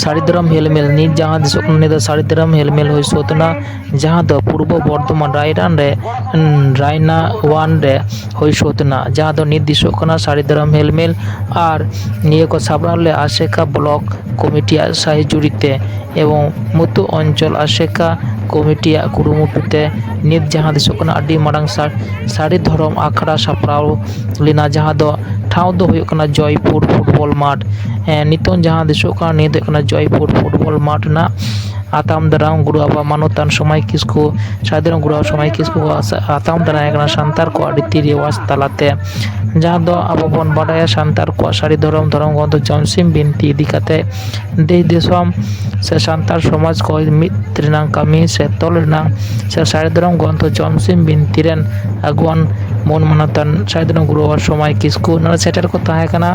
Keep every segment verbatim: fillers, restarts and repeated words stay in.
ᱥᱟᱹᱨᱤ ᱫᱷᱚᱨᱚᱢ ᱦᱮᱞᱢᱮᱞ, ᱱᱤᱛ ᱡᱟᱦᱟᱸ ᱫᱤᱥᱚᱢ ᱱᱤᱭᱟᱹ ᱫᱚ ᱥᱟᱹᱨᱤ ᱫᱷᱚᱨᱚᱢ ᱦᱮᱞᱢᱮᱞ ᱦᱩᱭ ᱥᱟᱹᱛ ᱮᱱᱟ, ᱡᱟᱦᱟᱸ ᱫᱚ ᱯᱩᱨᱵᱚ ᱵᱚᱨᱫᱷᱚᱢᱟᱱ ᱨᱟᱭᱨᱟᱱ ᱨᱮ, ᱩᱸ, ᱨᱟᱭᱱᱟ ᱚᱣᱟᱱ ᱨᱮ ᱦᱩᱭ ᱥᱟᱹᱛ ᱮᱱᱟ, ᱡᱟᱦᱟᱸ ᱫᱚ ᱱᱤᱛ ᱫᱤᱥᱚᱜ ᱠᱟᱱᱟ ᱥᱟᱹᱨᱤ ᱫᱷᱚᱨᱚᱢ ᱦᱮᱞᱢᱮᱞ᱾ ᱟᱨ ᱱᱤᱭᱟᱹ ᱠᱚ ᱥᱟᱯᱲᱟᱣ ᱞᱮᱫ ᱟᱥᱮᱠᱟ ᱵᱞᱚᱠ ᱠᱚᱢᱤᱴᱤᱭᱟᱜ ᱥᱟᱹᱦᱤᱡᱩᱨᱤ ᱛᱮ ᱮᱵᱚᱝ ᱢᱩᱛᱩ ᱚᱧᱪᱚᱞ ᱟᱥᱮᱠᱟ ᱠᱚᱢᱤᱴᱤᱭᱟᱜ ᱠᱩᱨᱩᱢᱩᱴᱩ ᱛᱮ ᱱᱤᱛ ᱡᱟᱦᱟᱸ ᱫᱤᱥᱚᱜ ᱠᱟᱱᱟ ᱟᱹᱰᱤ ᱢᱟᱨᱟᱝ ᱥᱟ-, ᱥᱟᱹᱨᱤ ᱫᱷᱚᱨᱚᱢ ᱟᱠᱷᱲᱟ ᱥᱟᱯᱲᱟᱣ ᱞᱮᱱᱟ, ᱡᱟᱦᱟᱸ ᱫᱚ ᱴᱷᱟᱶ ᱫᱚ ᱦᱩᱭᱩᱜ ᱠᱟᱱᱟ ᱡᱚᱭᱯᱩᱨ ᱯᱷᱩᱴᱵᱚᱞ ᱢᱟᱴᱷ᱾ ᱮᱸ, ᱱᱤᱛᱚᱝ ᱡᱟᱦᱟᱸ ᱫᱤᱥᱚᱜ ᱠᱟᱱᱟ, ᱱᱤᱛ ᱦᱩᱭᱩᱜ ᱠᱟᱱᱟ ᱡᱚᱭᱯᱩᱨ ᱯᱷᱩᱴᱵᱚᱞ ᱢᱟᱴᱷ ᱨᱮᱱᱟᱜ ᱟᱛᱟᱢ ᱫᱟᱨᱟᱢ ᱜᱩᱨᱩ ᱵᱟᱵᱟ ᱢᱟᱱᱚᱛᱟᱱ ᱥᱚᱢᱟᱭ ᱠᱤᱥᱠᱩ, ᱥᱟᱹᱨᱤ ᱫᱷᱚᱨᱚᱢ ᱜᱩᱨᱩ ᱵᱟᱵᱟ ᱥᱚᱢᱟᱭ ᱠᱤᱥᱠᱩ ᱠᱚ ᱟᱥ-, ᱟᱛᱟᱢ ᱫᱟᱨᱟᱢ ᱠᱟᱱᱟ ᱥᱟᱱᱛᱟᱲ ᱠᱚᱣᱟᱜ ᱨᱤᱛᱤ ᱨᱮᱣᱟᱡᱽ ᱛᱟᱞᱟᱛᱮ, ᱡᱟᱦᱟᱸ ᱫᱚ ᱟᱵᱚ ᱵᱚᱱ ᱵᱟᱰᱟᱭᱟ ᱥᱟᱱᱛᱟᱲ ᱠᱚᱣᱟᱜ ᱥᱟᱹᱨᱤ ᱫᱷᱚᱨᱚᱢ, ᱫᱷᱚᱨᱚᱢ ᱜᱨᱚᱱᱛᱷᱚ ᱡᱚᱢᱥᱤᱢ ᱵᱤᱱᱛᱤ ᱤᱫᱤ ᱠᱟᱛᱮ ᱫᱮᱥ ᱫᱤᱥᱚᱢ ᱥᱮ ᱥᱟᱱᱛᱟᱲ ᱥᱚᱢᱟᱡᱽ ᱠᱚ ᱢᱤᱫ ᱨᱮᱱᱟᱜ ᱠᱟᱹᱢᱤ ᱥᱮ ᱛᱚᱞ ᱨᱮᱱᱟᱜ ᱥᱮ ᱥᱟᱹᱨᱤ ᱫᱷᱚᱨᱚᱢ ᱜᱨᱚᱱᱛᱷᱚ ᱡᱚᱢᱥᱤᱢ ᱵᱤᱱᱛᱤ ᱨᱮᱱ ᱟᱹᱜᱩᱣᱟᱹᱱ ᱢᱟᱹᱱ ᱢᱟᱱᱚᱛᱟᱱ ᱥᱟᱹᱨᱤ ᱫᱷᱚᱨᱚᱢ ᱜᱩᱨᱩ ᱵᱟᱵᱟ ᱥᱚᱢᱟᱭ ᱠᱤᱥᱠᱩ ᱱᱚᱰᱮ ᱥᱮᱴᱮᱨ ᱠᱚ ᱛᱟᱦᱮᱸ ᱠᱟᱱᱟ᱾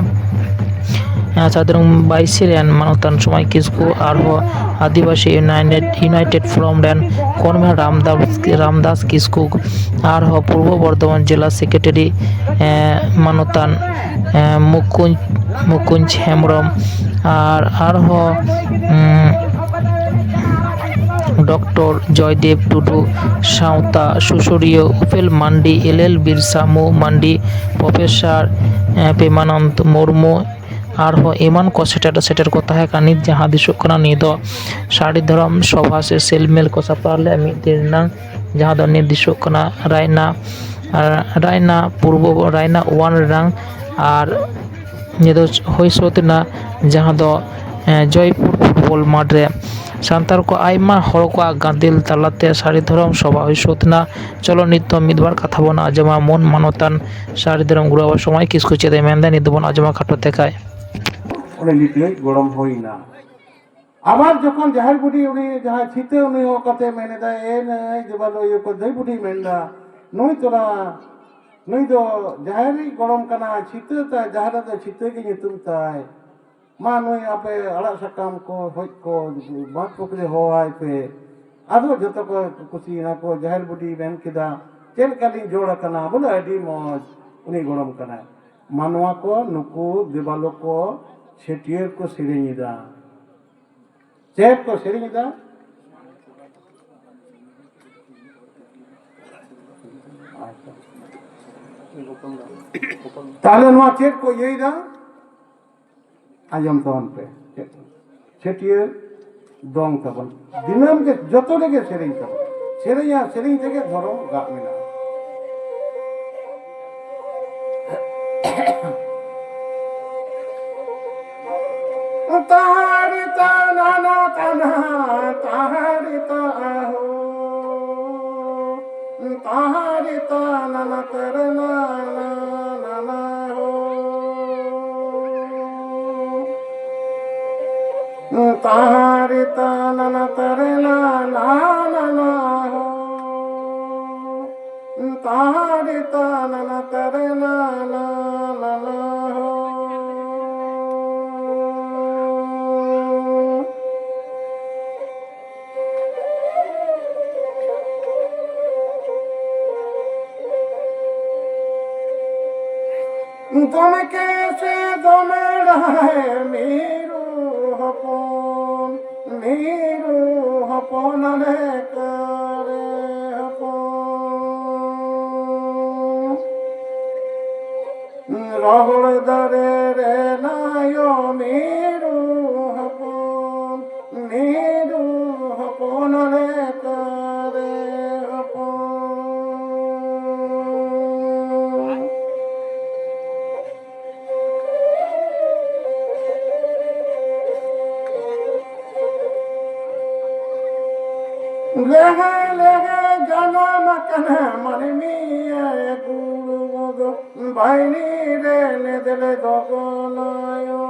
ᱮᱸ, ᱥᱟᱹᱨᱤ ᱫᱷᱚᱨᱚᱢ ᱵᱟᱭᱤᱥᱤ ᱨᱮᱱ ᱢᱟᱱᱚᱛᱟᱱ ᱥᱚᱢᱟᱭ ᱠᱤᱥᱠᱩ, ᱟᱨᱦᱚᱸ ᱟᱹᱫᱤᱵᱟᱹᱥᱤ ᱤᱭᱩᱱᱟᱭᱴᱮᱰ, ᱤᱭᱩᱱᱟᱭᱴᱮᱰ ᱯᱷᱳᱨᱟᱢ ᱨᱮᱱ ᱠᱚᱱᱵᱷᱮᱱᱟᱨ ᱨᱟᱢᱫᱟᱥ, ᱨᱟᱢᱫᱟᱥ ᱠᱤᱥᱠᱩ, ᱟᱨᱦᱚᱸ ᱯᱩᱨᱵᱚ ᱵᱚᱨᱫᱷᱚᱢᱟᱱ ᱡᱮᱞᱟ ᱥᱮᱠᱨᱮᱴᱟᱨᱤ, ᱮᱸ, ᱢᱟᱱᱚᱛᱟᱱ, ᱮᱸ, ᱢᱩᱠᱩᱧ, ᱢᱩᱠᱩᱧᱡᱽ ᱦᱮᱢᱵᱨᱚᱢ, ᱟᱨ ᱟᱨᱦᱚᱸ, ᱩᱸ, ᱰᱚᱠᱴᱚᱨ ᱡᱚᱭᱫᱮᱵ ᱴᱩᱰᱩ, ᱥᱟᱶᱛᱟ ᱥᱩᱥᱟᱹᱨᱤᱭᱟᱹ ᱩᱯᱮᱞ ᱢᱟᱱᱰᱤ, ᱮᱞ ᱮᱞ ᱵᱤᱨᱥᱟ ᱢᱩ ᱢᱟᱱᱰᱤ, ᱯᱨᱚᱯᱷᱮᱥᱚᱨ, ᱮᱸ, ᱯᱮᱢᱟᱱᱚᱱᱫ ᱢᱩᱨᱢᱩ, ᱟᱨᱦᱚᱸ ᱮᱢᱟᱱ ᱠᱚ ᱥᱮᱴᱮᱨ, ᱥᱮᱴᱮᱨ ᱠᱚ ᱛᱟᱦᱮᱸ ᱠᱟᱱᱟ᱾ ᱱᱤᱛ ᱡᱟᱦᱟᱸ ᱫᱤᱥᱚᱜ ᱠᱟᱱᱟ, ᱱᱤᱭᱟᱹ ᱫᱚ ᱥᱟᱹᱨᱤ ᱫᱷᱚᱨᱚᱢ ᱥᱚᱵᱷᱟ ᱥᱮ ᱥᱮᱞᱢᱮᱞ ᱠᱚ ᱥᱟᱯᱲᱟᱣ ᱞᱮᱫᱼᱟ ᱢᱤᱫ ᱫᱤᱱ ᱨᱮᱱᱟᱝ, ᱡᱟᱦᱟᱸ ᱫᱚ ᱱᱤᱛ ᱫᱤᱥᱚᱜ ᱠᱟᱱᱟ ᱨᱟᱭᱱᱟ, ᱟᱨ ᱨᱟᱭᱱᱟ ᱯᱩᱨᱵᱚ, ᱨᱟᱭᱱᱟ ᱚᱣᱟᱱ ᱨᱮᱱᱟᱝ᱾ ᱟᱨ ᱱᱤᱭᱟᱹ ᱫᱚ ᱦᱩᱭ ᱥᱟᱹᱛ ᱮᱱᱟ, ᱡᱟᱦᱟᱸ ᱫᱚ, ᱮᱸ, ᱡᱚᱭᱯᱩᱨ ᱯᱷᱩᱴᱵᱚᱞ ᱢᱟᱴᱷ ᱨᱮ ᱥᱟᱱᱛᱟᱲ ᱠᱚ ᱟᱭᱢᱟ ᱦᱚᱲ ᱠᱚᱣᱟᱜ ᱜᱟᱫᱮᱞ ᱛᱟᱞᱟᱛᱮ ᱥᱟᱹᱨᱤ ᱫᱷᱚᱨᱚᱢ ᱥᱚᱵᱷᱟ ᱦᱩᱭ ᱥᱟᱹᱛ ᱮᱱᱟ᱾ ᱪᱚᱞᱚ ᱱᱤᱛ ᱫᱚ ᱢᱤᱫ ᱵᱟᱨ ᱠᱟᱛᱷᱟ ᱵᱚᱱ ᱟᱸᱡᱚᱢᱟ ᱢᱟᱹᱱ ᱢᱟᱱᱚᱛᱟᱱ ᱥᱟᱹᱨᱤ ᱫᱷᱚᱨᱚᱢ ᱜᱩᱨᱩ ᱵᱟᱵᱟ ᱥᱚᱢᱟᱭ ᱠᱤᱥᱠᱩ ᱪᱮᱫ ᱮ ᱢᱮᱱᱫᱟ, ᱱᱤᱛ ᱫᱚᱵᱚᱱ ᱟᱸᱡᱚᱢᱟ ᱠᱷᱟᱴᱚ ᱛᱮ ᱠᱷᱟᱡ᱾ ᱚᱸᱰᱮ ᱱᱤᱛ ᱫᱷᱟᱹᱵᱤᱡ ᱜᱚᱲᱚᱢ ᱦᱩᱭᱱᱟ᱾ ᱟᱵᱟᱨ ᱡᱚᱠᱷᱚᱱ ᱡᱟᱦᱮᱨ ᱵᱩᱰᱷᱤ ᱩᱱᱤ ᱡᱟᱦᱟᱸ ᱪᱷᱤᱛᱟᱹ ᱩᱱᱤ ᱦᱚᱦᱚ ᱠᱟᱛᱮ ᱢᱮᱱ ᱮᱫᱟᱭ, "ᱮ ᱱᱟᱹᱭ ᱫᱮᱵᱟ ᱫᱚ ᱤᱭᱟᱹ ᱠᱚ ᱫᱟᱹᱭ ᱵᱩᱰᱷᱤ ᱢᱮᱱ ᱮᱫᱟ, ᱱᱩᱭ ᱛᱚᱨᱟ, ᱱᱩᱭ ᱫᱚ ᱡᱟᱦᱮᱨ ᱨᱤᱡ ᱜᱚᱲᱚᱢ ᱠᱟᱱᱟᱭ, ᱪᱷᱤᱛᱟᱹ ᱛᱟᱭ, ᱡᱟᱦᱮᱨ ᱨᱮᱫᱚ ᱪᱷᱤᱛᱟᱹ ᱜᱮ ᱧᱩᱛᱩᱢ ᱛᱟᱭ᱾ ᱢᱟ ᱱᱩᱭ ᱟᱯᱮ ᱟᱲᱟᱜ ᱥᱟᱠᱟᱢ ᱠᱚ, ᱦᱚᱡ ᱠᱚ, ᱵᱟᱸᱫᱽ ᱯᱩᱠᱷᱨᱤ ᱦᱚᱦᱚᱣᱟᱭ ᱯᱮ᱾" ᱟᱫᱚ ᱡᱚᱛᱚ ᱠᱚ ᱠᱩᱥᱤᱭᱮᱱᱟ ᱠᱚ, ᱡᱟᱦᱮᱨ ᱵᱩᱰᱷᱤ ᱢᱮᱱ ᱠᱮᱫᱟ, "ᱪᱮᱫ ᱞᱮᱠᱟ ᱞᱤᱧ ᱡᱚᱲ ᱟᱠᱟᱱᱟ?" ᱵᱚᱞᱮ, "ᱟᱹᱰᱤ ᱢᱚᱡᱽ, ᱩᱱᱤ ᱜᱚᱲᱚᱢ ᱠᱟᱱᱟᱭ᱾" ᱢᱟᱱᱣᱟ ᱠᱚ ᱱᱩᱠᱩ ᱫᱮᱵᱟᱞᱳᱠ ᱠᱚ ᱪᱷᱟᱹᱴᱭᱟᱹᱨ ᱠᱚ ᱥᱮᱨᱮᱧ ᱮᱫᱟ᱾ ᱪᱮᱫ ᱠᱚ ᱥᱮᱨᱮᱧ ᱮᱫᱟ? ᱛᱟᱦᱞᱮ ᱱᱚᱣᱟ ᱪᱮᱫ ᱠᱚ ᱤᱭᱟᱹᱭᱮᱫᱟ? ᱟᱸᱡᱚᱢ ᱛᱟᱵᱚᱱ ᱯᱮ᱾ ᱪᱮᱫ? ᱪᱷᱟᱹᱴᱭᱟᱹᱨ ᱫᱚᱝ ᱛᱟᱵᱚᱱ᱾ ᱫᱤᱱᱟᱹᱢ ᱜᱮ ᱡᱚᱛᱚ ᱨᱮᱜᱮ ᱥᱮᱨᱮᱧ ᱛᱟᱵᱚᱱ᱾ ᱥᱮᱨᱮᱧ ᱟᱨ ᱥᱮᱨᱮᱧ ᱛᱮᱜᱮ ᱫᱷᱚᱨᱚᱢ ᱨᱟᱜ ᱢᱮᱱᱟᱜᱼᱟ᱾ ᱛᱟᱦᱟᱨᱤ ᱛᱟᱱᱟᱱᱟ ᱛᱟᱱᱟ, ᱛᱟᱦᱟᱨᱤ ᱛᱟᱦᱳ, ᱛᱟᱦᱟᱨᱤ ᱛᱟᱱᱟᱱᱟ ᱛᱟᱨᱟᱱᱟ ᱱᱟᱱᱟ ᱦᱳ। ᱛᱟᱦᱟᱨᱤ ᱛᱟᱱᱟᱱᱟ ᱛᱟᱨᱟᱱᱟ ᱱᱟᱱᱟ ᱦᱳ। ᱛᱟᱦᱟᱨᱤ ᱛᱟᱱᱟᱱᱟ ᱛᱟᱨᱟᱱᱟ ᱱᱟᱱᱟ ᱦᱳ। ᱫᱚᱢᱮ ᱠᱮᱥᱮ ᱫᱚᱢᱮ ᱰᱟᱦᱮ ᱢᱤᱨᱩ ᱦᱚᱯᱚᱱ, ᱢᱤᱨᱩ ᱦᱚᱯᱚᱱ ᱟᱞᱮ ᱠᱟᱨᱮ ᱦᱚᱯᱚᱱ᱾ ᱨᱚᱦᱚᱲ ᱫᱟᱨᱮ ᱨᱮ ᱱᱟᱭᱚ ᱢᱤᱨᱩ ᱦᱚᱯᱚᱱ, ᱢᱤᱨᱩ ᱦᱚᱯᱚᱱ ᱞᱮᱠᱟᱨᱮ ᱦᱚᱯᱚᱱ᱾ ᱞᱮᱦᱮ ᱞᱮᱦᱮ ᱡᱟᱱᱟᱢ ᱟᱠᱟᱱᱟ ᱢᱟᱹᱱᱢᱤ ᱜᱩᱨᱩ ᱫᱚ ᱵᱟᱭᱱᱤ ᱨᱮ ᱱᱮᱫᱮᱞᱮ ᱫᱚᱜᱚᱱᱟᱭᱚ᱾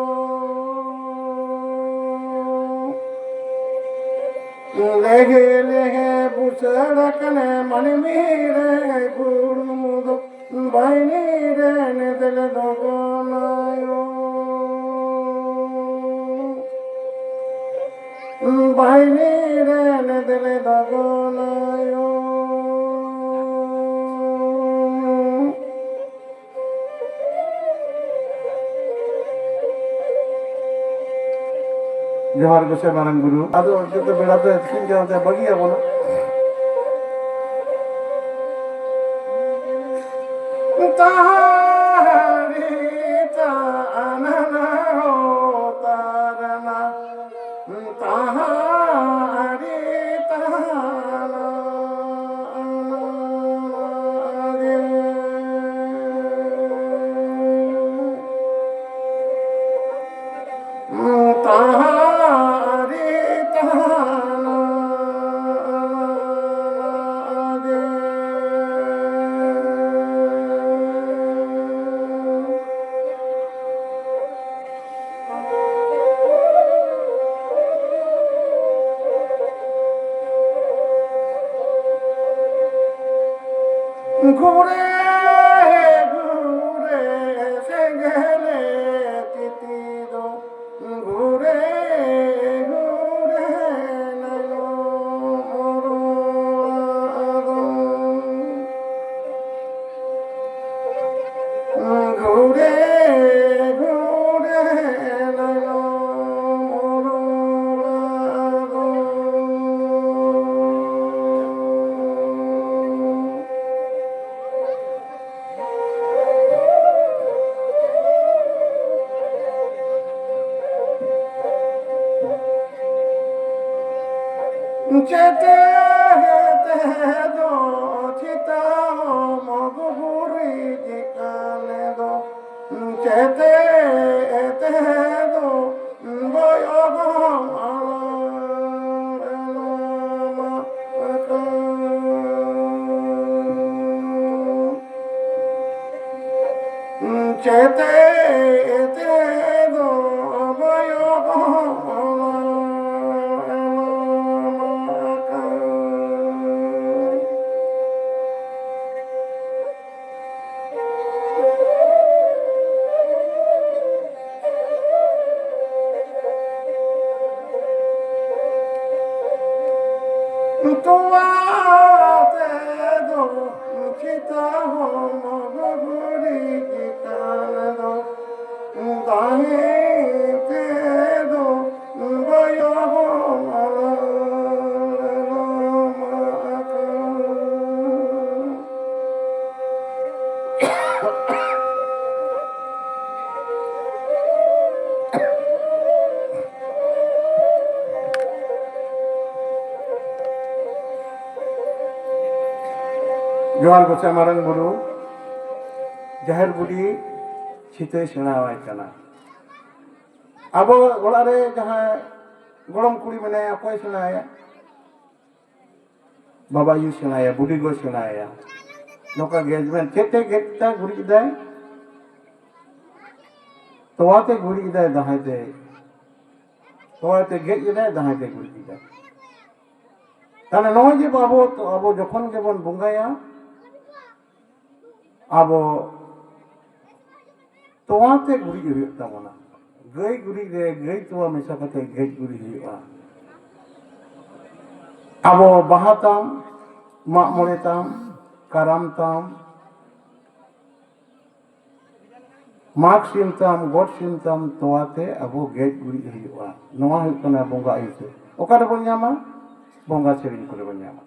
ᱞᱮᱦᱮ ᱞᱮᱦᱮ ᱵᱩᱥᱟᱹᱲ ᱟᱠᱟᱱᱟ ᱢᱟᱹᱱᱢᱤ ᱨᱮ ᱜᱩᱨᱩ ᱫᱚ ᱵᱟᱭᱱᱤ ᱨᱮ ᱱᱮᱫᱮᱞᱮ ᱫᱚᱜᱚᱱᱟᱭᱚ᱾ ᱵᱟᱭᱱᱤ ᱨᱮ ᱱᱮᱫᱮᱞᱮ ᱫᱚᱜᱚᱱᱟᱭᱚ᱾ ᱡᱚᱦᱟᱨ ᱜᱚᱸᱥᱟᱭ ᱢᱟᱨᱟᱝ ᱵᱩᱨᱩ᱾ ᱟᱫᱚ ᱚᱱᱛᱮ ᱫᱚ ᱵᱮᱲᱟ ᱫᱚ ᱟᱹᱛᱠᱤᱨ ᱠᱟᱱᱟ, ᱚᱱᱛᱮ ᱵᱟᱹᱜᱤᱭᱟᱵᱚᱱᱟ᱾ ᱜᱷᱩᱨᱮ ᱜᱷᱩᱨᱮ ᱥᱮᱸᱜᱮᱞᱮ ᱛᱤᱛᱤ ᱫᱚ, ᱜᱷᱩᱨᱮ ᱜᱷᱩᱨᱮ ᱱᱟᱭᱚᱢ ᱨᱚᱲᱟ ᱫᱚ᱾ ᱜᱷᱩᱨᱮ ᱜᱷᱩᱨᱮ ᱱᱟᱭᱚᱢ ᱨᱚᱲᱟ ᱫᱚ᱾ ᱪᱮᱛᱮ ᱛᱮ ᱫᱚ ᱪᱤᱛᱟᱹ ᱢᱚᱜᱽ ᱵᱩᱨᱤ ᱪᱤᱠᱟᱱ ᱫᱚ, ᱪᱮᱛᱮ ᱛᱮ ᱫᱚ ᱵᱚᱭᱚᱜ ᱟᱞᱚᱢ ᱮᱞᱚᱢ ᱟᱠᱟᱱ᱾ ᱪᱮᱛᱮ ᱛᱮ ᱫᱚ ᱵᱚᱭᱚᱜ ᱟᱞᱚᱢ ᱮᱞᱚᱢ ᱟᱠᱟᱱ᱾ ᱛᱚᱣᱟ ᱛᱮᱫᱚ ᱪᱤᱛᱟᱹ ᱦᱚᱸ ᱵᱟᱵᱩᱨᱤ ᱪᱮᱛᱟᱱ ᱫᱚ ᱡᱚᱦᱟᱨ ᱜᱚᱸᱥᱟᱭ ᱢᱟᱨᱟᱝ ᱵᱩᱨᱩ, ᱡᱟᱦᱮᱨ ᱵᱩᱰᱷᱤ ᱪᱷᱤᱛᱟᱹᱭ ᱥᱮᱬᱟᱣᱟᱭ ᱠᱟᱱᱟ᱾ ᱟᱵᱚ ᱚᱲᱟᱜ ᱨᱮ ᱡᱟᱦᱟᱸᱭ ᱜᱚᱲᱚᱢ ᱠᱩᱲᱤ ᱢᱮᱱᱟᱭᱟ, ᱚᱠᱚᱭ ᱥᱮᱬᱟᱭᱟ? ᱵᱟᱵᱟ ᱟᱭᱩ ᱥᱮᱬᱟᱭᱟ, ᱵᱩᱰᱷᱤ ᱜᱚ ᱥᱮᱬᱟᱭᱟ᱾ ᱱᱚᱝᱠᱟ ᱜᱮ ᱢᱮᱱ ᱪᱮᱫ ᱛᱮ ᱜᱮᱫ ᱠᱮᱫᱟᱭ, ᱜᱩᱨᱤᱡ ᱠᱮᱫᱟᱭ, ᱛᱚᱣᱟ ᱛᱮ ᱜᱩᱨᱤᱡ ᱠᱮᱫᱟᱭ, ᱫᱟᱦᱟᱭ ᱛᱮ, ᱛᱚᱣᱟ ᱛᱮ ᱜᱮᱫ ᱠᱮᱫᱟᱭ, ᱫᱟᱦᱟᱭ ᱛᱮ ᱜᱩᱨᱤᱡ ᱠᱮᱫᱟᱭ᱾ ᱛᱟᱦᱞᱮ ᱱᱚᱜᱼᱚᱭ ᱡᱮ ᱟᱵᱚ, ᱟᱵᱚ ᱡᱚᱠᱷᱚᱱ ᱜᱮᱵᱚᱱ ᱵᱚᱸᱜᱟᱭᱟ, ᱟᱵᱚ ᱛᱚᱣᱟ ᱛᱮ ᱜᱩᱨᱤᱡ ᱦᱩᱭᱩᱜ ᱛᱟᱵᱚᱱᱟ᱾ ᱜᱟᱹᱭ ᱜᱩᱨᱤᱡ ᱨᱮ ᱜᱟᱹᱭ ᱛᱚᱣᱟ ᱢᱮᱥᱟ ᱠᱟᱛᱮ ᱜᱮᱡ ᱜᱩᱨᱤᱡ ᱦᱩᱭᱩᱜᱼᱟ᱾ ᱟᱵᱚ ᱵᱟᱦᱟ ᱛᱟᱢ, ᱢᱟᱜ ᱢᱚᱬᱮ ᱛᱟᱢ, ᱠᱟᱨᱟᱢ ᱛᱟᱢ, ᱢᱟᱜᱽ ᱥᱤᱢ ᱛᱟᱢ, ᱜᱚᱴ ᱥᱤᱢ ᱛᱟᱢ, ᱛᱚᱣᱟ ᱛᱮ ᱟᱵᱚ ᱜᱮᱡ ᱜᱩᱨᱤᱡ ᱦᱩᱭᱩᱜᱼᱟ᱾ ᱱᱚᱣᱟ ᱦᱩᱭᱩᱜ ᱠᱟᱱᱟ ᱵᱚᱸᱜᱟ ᱟᱹᱭᱩᱨ ᱛᱮ᱾ ᱚᱠᱟ ᱨᱮᱵᱚᱱ ᱧᱟᱢᱟ? ᱵᱚᱸᱜᱟ ᱥᱮᱨᱮᱧ ᱠᱚᱨᱮ ᱵᱚᱱ ᱧᱟᱢᱟ᱾